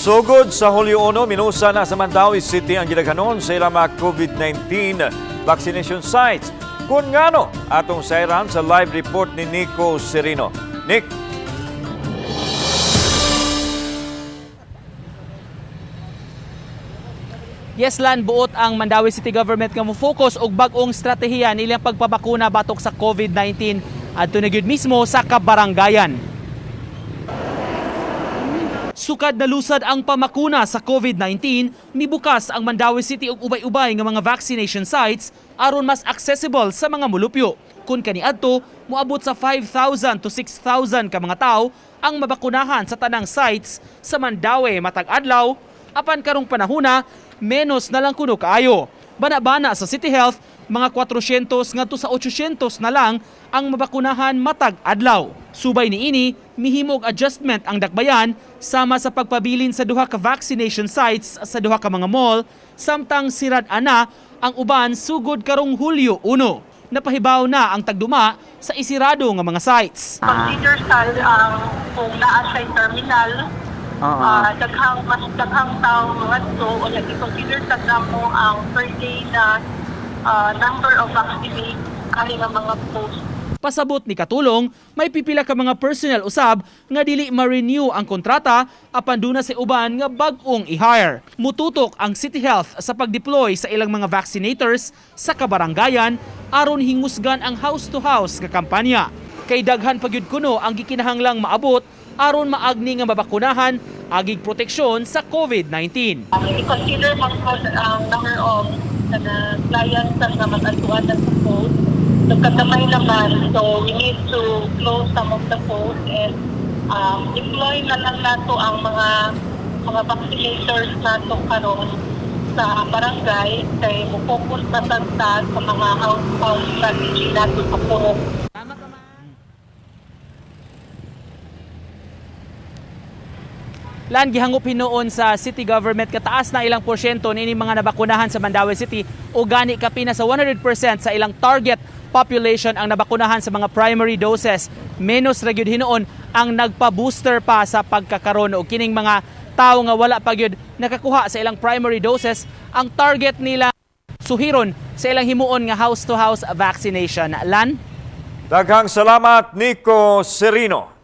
Sugod sa Hulyo 1, minusa na sa Mandaue City ang gidaghanon sa ilang mga COVID-19 vaccination sites. Kung ngano, atong sayran sa live report ni Nico Serino. Nick. Yes, Lan, buot ang Mandaue City Government nga mo-focus og bag-ong estratehiya nilang pagpabakuna batok sa COVID-19 adto na gyud mismo sa kabaranggayan. Sukad na lusad ang pamakuna sa COVID-19, mibukas ang Mandaue City og ubay-ubay nga mga vaccination sites aron mas accessible sa mga mulupyo. Kun kaniadto, moabot sa 5,000 to 6,000 ka mga tawo ang mabakunahan sa tanang sites sa Mandaue matag adlaw, apan karong panahuna menos na lang kuno kaayo. Bana-bana sa City Health, mga 400 ngadto sa 800 na lang ang mabakunahan matag adlaw. Subay niini, mihimog adjustment ang dakbayan sama sa pagpabilin sa duha ka vaccination sites sa duha ka mga mall samtang sirad ana ang uban sugod karong Hulyo 1. Napahibaw na ang tagduma sa isirado nga mga sites. Consider sa ang kung naa siya terminal, daghang mas daghang tao ngadto o i-consider sa namo ang per day na number of vaccinate ani nga mga post. Pasabot ni Katulong, may pipila ka mga personnel usab nga dili ma-renew ang kontrata apan duna sa uban nga bag-ong i-hire. Mututok ang City Health sa pag-deploy sa ilang mga vaccinators sa kabaranggayan aron hingusgan ang house-to-house nga kampanya. Kay daghan pa gyud kuno ang gikinahanglang maabot aron maagni nga mabakunahan agig proteksyon sa COVID-19. I-consider man po ang number of kana clients na mag-atuan sa post. So kagamay naman, so we need to close some of the posts and deploy na lang nato ang mga vaccinators nato karon sa barangay kay mo-focus na sad ta sa mga house strategy nato sa purok. Lan, gihangop hinuon sa city government kataas na ilang porsyento niini mga nabakunahan sa Mandaue City o gani kapina sa 100% sa ilang target population ang nabakunahan sa mga primary doses. Menos ra gyud hinuon ang nagpa-booster pa sa pagkakaron og kining mga tawo nga wala pa gyud nakakuha sa ilang primary doses, ang target nila suhiron sa ilang himuon nga house to house vaccination. Lan? Daghang salamat, Nico Serino.